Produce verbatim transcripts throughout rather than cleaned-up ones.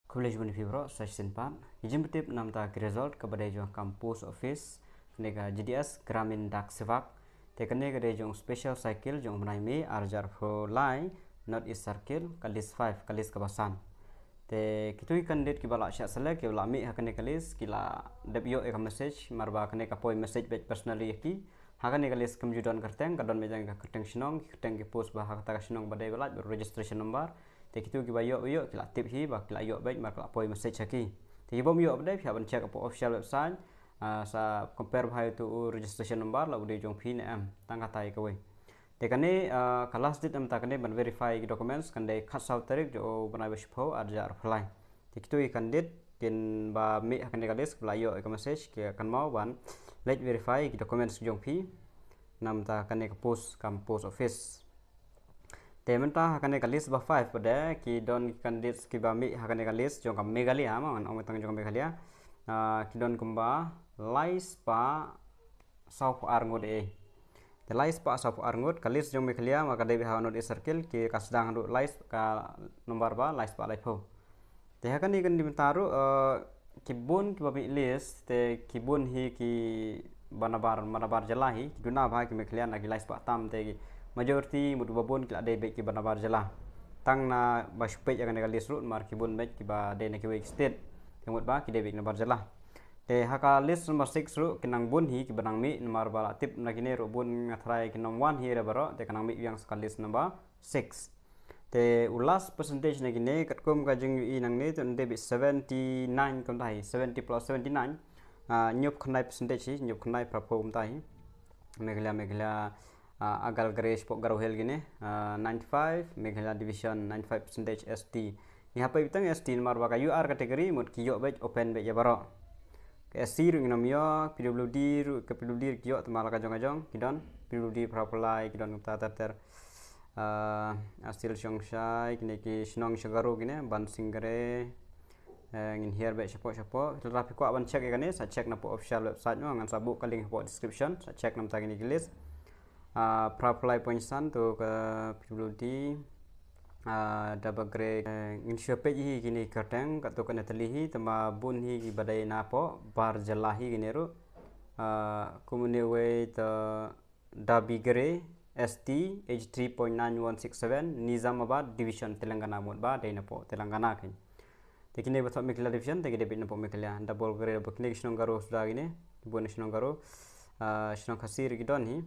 Khublei shibun ïa phi baroh sa shisien pat. Ki jingpyntip namar ki result kaba dei jong ka post office, kane ka G D S, Gramin Dak Sevak. Te kane ka dei jong special cycle jong u bnai May arhajar arphew lai, North East Circle, ka list five, ka list kaba san. Te kito ki candidate kiba la shah select, kiba la mih ha kane ka list, ki la dep ïoh ïa ka message, namar ba kane ka poi message beit personally ïa ki. Ha kane ka list kam ju don kyrteng, ka don beit tang ka kyrteng shnong, ki kyrteng ki post ba ha kata ka shnong ba dei ba lait, bad registration number. Te kito kiba ïoh, ïoh, ki la tip hi ba ki la ïoh beit namar ka la poi message ha ki. Te ki bym ïoh beit, phi hap ban check hapoh official website, ah, sa compare bha ïa uto u registration number, la u dei jong phi ne em, tang kata ïa kawei. Te kane, ah, ka last date namar kane ban verify ki documents, kan dei khatsaw tarik jong u bnai ba shiphew arhajar arphew lai. Te kito ki candidate kin ba mih ha kane ka list, ba la ïoh ïa ka message, ki kynmaw ban leit verify ki documents jong phi namar kane ka post, ka post office. Te mynta ha kane ka list ba five pat de, ki don ki candidates kiba mih ha kane ka list jong ka Meghalaya, mo, ngan ong tang jong ka Meghalaya. Ah, ki don kumba lai spah sawphew ar ngut eh. Te lai spah sawphew ar ngut, ka list jong Meghalaya, ma ka dei beit ha North East Circle, ki ka sdang haduh lai sp-, ka number ba lai spah laiphew. Te ha kane kan dei mynta ruh, eh, ki bun kiba mih list, te ki bun hi kiba nabar, nabar jylla hi, ki duna bha ki Meghalaya na ki lai spah tam, te ki majority mut ba bun ki la dei beit kiba nabar jylla. Tang naba shu peit ïa kane ka list ruh, namar ki bun beit kiba dei na kiwei ki state, te mut ba ki dei beit nabar jylla. Te ha ka list number six ruh ki nang bun hi kiba nang mih, namar ba la tip na kine ruh bun nga tharai kin ym wan hi re baroh, te ka nang mih biang sa ka list number six. Te u last percentage na kine, katkum ka jingïohi nangne, te un dei beit seventy nine kumta hi, seventy plus seventy nine. Ah, hynñiew phew khyndai percentage hi, hynñiew phew khyndai phra phew kumta hi. Meghalaya, Meghalaya, ah, Agal Gare shapoh Garo Hills kine, ah, ninety five, Meghalaya Division, ninety five percentage S T. Ngi hap peit tang S T namar ba ka U R category mut ki ïoh beit, open beit ïa baroh. Ka S C ruh ngin ym ïoh, P W D ruh, ka P W D ruh ki ïoh, te namar la ka jong ka jong ki don, P W D phra phew lai ki don kumta ter ter. Ah, Asil Shongshai, kine ki shnong sha Garo kine, Bansingare, eh, ngin hiar beit shapoh shapoh. Lada phi kwah ban check ïa kane, sa check napoh official website mo, ngan sa buh ka link hapoh description, sa check namar kine ki list. Ah, phra phew lai point san to ka P W D, ah, Dabagre, eh, ngin shu peit hi kine ki kyrteng, katto katne tylli hi, te ma bun hi kiba dei napoh bar jylla hi kine ruh. Ah, kum une uwei te Dabagre, S T, age three point nine one six seven, Nizamabad Division, Telangana mut ba dei napoh Telangana kane. Te kine ba thoh Meghalaya Division, te ki dei beit napoh Meghalaya. Dabagre, ba kine ki shnong Garo suda kine, ki bun shnong Garo. Ah, shnong Khasi ruh ki don hi.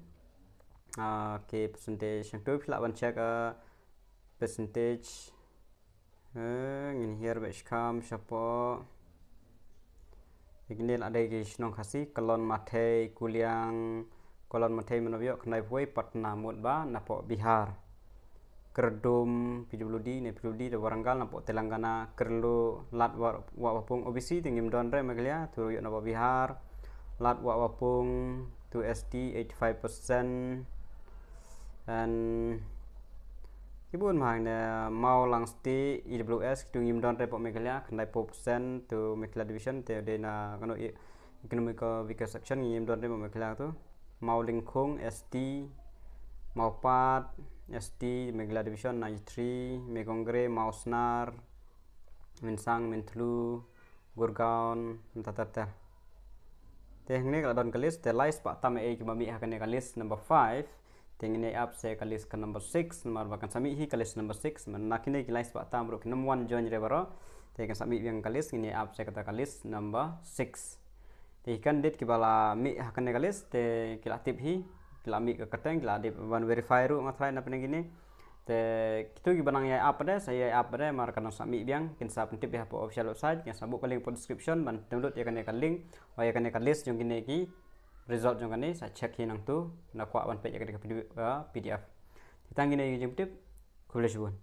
Ah, okay, percentage, hangto phi lah ban check, ah, percentage. Eh, ngin hiar beit shakham shapoh. Te kine la dei ki shnong Khasi, Kalon Mathei, Kuliang, Kalon Mathei, Manobio, khyndai phew wei, Patna mut ba napoh Bihar. Kyrdum, P W D, ne P W D, te Warangal napoh Telangana, Kyrluh, Lad Wa-, Wah Wapung, O B C te ngim don re Meghalaya, to ruh ïoh napoh Bihar, Lad Wah Wapung, to S T, eighty five percent, and ki bun ma hangne, Mawlangste, E W S, kito ngim don re hapoh Meghalaya, khyndai phew percent, to Meghalaya Division, te dei na kano i-, Economic Weaker Section, ngim don re hapoh Meghalaya to. Mawlyngkhung, S T, Mawpat, S T, Meghalaya Division, ninety three, Megongre, Mawsnar, Mynsang, Myntdu, Gurgaon, mynta ter ter. Te hangne ka la don ka list, te lai spah tam eh kiba mih ha kane ka list number five. Te ngin ïa ap sa ka list ka number six, namar ba kan sa mih hi ka list number six, namar na kine ki lai spah tam ruh kin ym wan join re baroh. Te kan sa mih biang ka list, ngin ïa ap sa kata ka list number six. Te ki candidate kiba la mih ha kane ka list, te ki la tip hi, ki la mih ka kyrteng, ki la dep ban verify ruh nga tharai na pdeng kine. Te kito kiba nang ïa ap pat de, sa ïa ap pat de, namar kan sa mih biang, kin sa pyntip ïa hapoh official website, kin sa buh ka link hapoh description, ban download ïa kane ka link, ïa kane ka list jong kine ki result jong kane, sa check hi nangto, lada kwah ban peit ïa kane ka P D F, ah, P D F. Te tang kine ki jingpyntip, khublei shibun.